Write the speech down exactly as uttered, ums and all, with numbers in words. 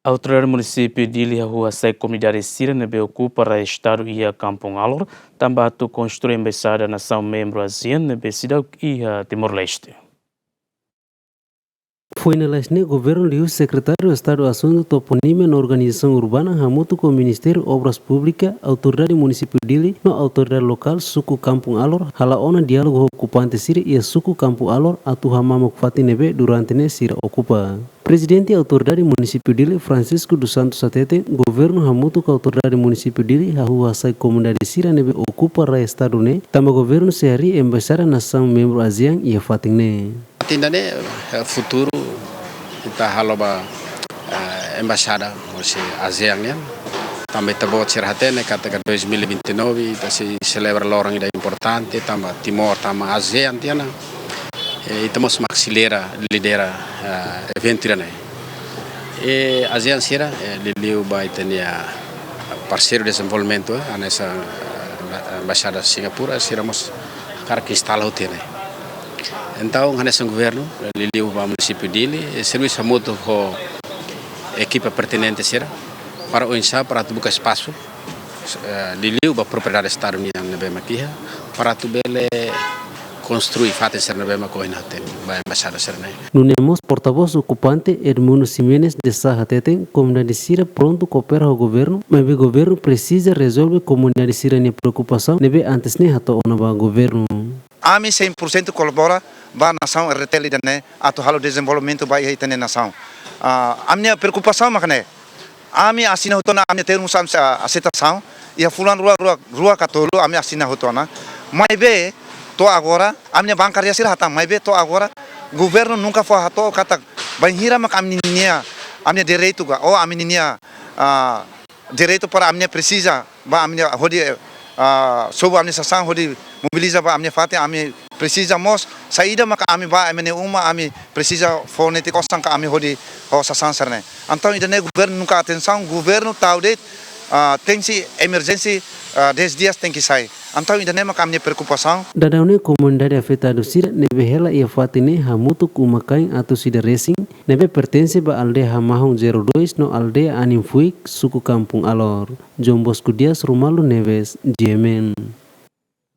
Autoridade Munisípiu Dili hahú hasai komunidade sira ne'ebé okupa rai Estadu iha Kampung Alor, tanba atu konstrui embaixada nasaun membru ASEAN ne'ebé seidauk iha Timor-Leste. Foin lalais ne'e, Governu liuhusi Sekretáriu Estadu Asuntu Toponímia no Organizasaun Urbana hamutuk ho Ministériu Obras Públikas, Autoridade Munisípiu Dili no autoridade lokál suku Kampung Alor hala'o ona diálogu ho okupante sira iha suku Kampung Alor atu hamamuk fatin ne'ebé durante ne'e sira okupa. Prezidente Autoridade Munisípiu Dili, Francisco dos Santos hateten, Governu hamutuk ho Autoridade Munisípiu Dili hahú hasai komunidade sira ne'ebé okupa rai Estadu ne'e, tanba Governu sei harii embaixada nasaun membru ASEAN iha fatin ne'e. Ita hatene, eh, futuru ita halo ba, eh, embaixada hosi ASEAN nian. Tanba ita-boot sira hatene katak dois mil e vinte e nove ita sei selebra loron ida importante, tanba Timor tama ASEAN tiha ona. Eh, ita mós mak sei lidera, lidera, eh, eventu ida-ne'e. I ASEAN sira, eh, liuliu ba ita-nia parseiru dezenvolvimentu, eh, hanesan, eh, embaixada Singapura, sira mós hakarak instala hotu iha ne'e. Entaun, hanesan Governu, eh, liuliu ba Munisípiu Dili, eh, servisu hamutuk ho ekipa pertinente sira, para oinsá, para atu buka espasu, eh, liuliu ba propriedade Estadu nian ne'ebé mak iha, para atu bele konstrui fatin sira ne'ebé mak ohin hatene ba embaixada sira-ne'e. Nune'e mós portavós okupante Edmundo Ximenes de Sá hateten, komunidade sira prontu koopera ho Governu, maibé Governu presiza rezolve komunidade sira-nia preokupasaun ne'ebé antes ne'e hato'o ona ba Governu. Ami cem por cento kolabora ba nasaun R D T L ida-ne'e atu halo dezenvolvimentu ba iha ita-nia nasaun. Ah, ami-nia preokupasaun mak ne'e. Ami asina hotu ona ami-nia termus, ami sei, ah, aseitasaun iha fulan rua, rua, rua ka tolu ami asina hotu ona. Maibé to'o agora, ami-nia bankaria sira hatán, maibé to'o agora Governu nunka fó hato'o katak bainhira mak ami-nia, ami-nia direitu ka, ou ami-nia, ah, direitu para ami-nia presiza ba ami-nia hodi, ah, sobu ami-nia sasán hodi mobiliza ba ami-nia fatin, ami presiza mós saida maka ami ba ema nia uma, ami presiza fó netik osan ka ami hodi ho sasán sira-ne'e. Entaun ida-ne'e Governu nunka atensaun, Governu tau de'it, ah, tenke emerjénsia, ah, dez dias tenke sai. Entaun ida-ne'e maka ami-nia preokupasaun. Daudaun ne'e komunidade afetadu sira ne'ebé hela iha fatin ne'e hamutuk uma-kain atus ida resin, ne'ebé pertense ba aldeia Hamahun zero dois no aldeia Anin Fuik, suku Kampung Alor. João Bosco Dias, Romualdo Neves, G M N.